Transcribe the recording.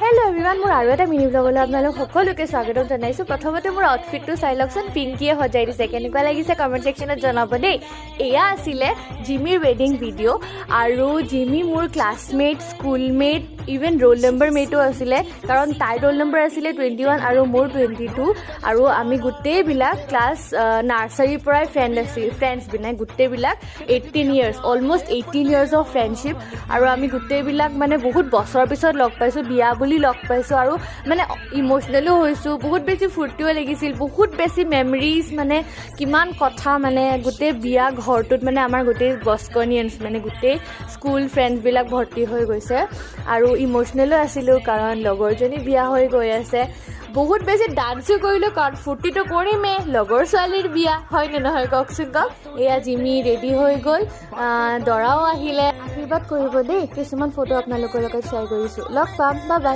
Hello' everyone, মোৰ আৰু এটা মিনি ব্লগলৈ আপোনালোক সকলোকে স্বাগতম জনাইছোঁ। প্ৰথমতে মোৰ আউটফিটটো চাই লওকচোন। পিংকিয়ে সজাই দিছে। কেনেকুৱা লাগিছে কমেণ্ট ছেকশ্যনত জনাব দেই। এয়া আছিলে জিমিৰ ৱেডিং ভিডিঅ' আৰু জিমি মোৰ classmate, schoolmate, even roll number মেটো আছিলে, কাৰণ তাইৰ ৰোল নম্বৰ আছিলে 21 আৰু মোৰ 22। আৰু আমি গোটেইবিলাক ক্লাছ নাৰ্চাৰীৰ পৰাই ফ্ৰেণ্ড আছিল, ফ্ৰেণ্ডছ মানে গোটেইবিলাক 18 years, almost 18 years of friendship। আৰু আমি গোটেইবিলাক মানে বহুত বছৰৰ পিছত লগ পাইছোঁ, বিয়া বুলি লগ পাইছোঁ আৰু মানে ইম'চনেলো হৈছোঁ, বহুত বেছি ফূৰ্তিও লাগিছিল, বহুত বেছি মেমৰিজ, মানে কিমান কথা, মানে গোটেই বিয়া ঘৰটোত মানে আমাৰ গোটেই বস্কনিয়ানছ, মানে গোটেই স্কুল ফ্ৰেণ্ডছবিলাক ভৰ্তি হৈ গৈছে। আৰু ইম'চনেলো আছিলোঁ, কাৰণ লগৰজনী বিয়া হৈ গৈ আছে। বহুত বেছি ডান্সো কৰিলোঁ, কাৰণ ফূৰ্তিটো কৰিমেই, লগৰ ছোৱালীৰ বিয়া, হয়নে নহয় কওকচোন কওক। এয়া জিমি ৰেডি হৈ গ'ল, দৰাও আহিলে। আশীৰ্বাদ কৰিব দেই। কিছুমান ফটো আপোনালোকৰ লগত শ্বেয়াৰ কৰিছোঁ। লগ পাম, বাই বাই।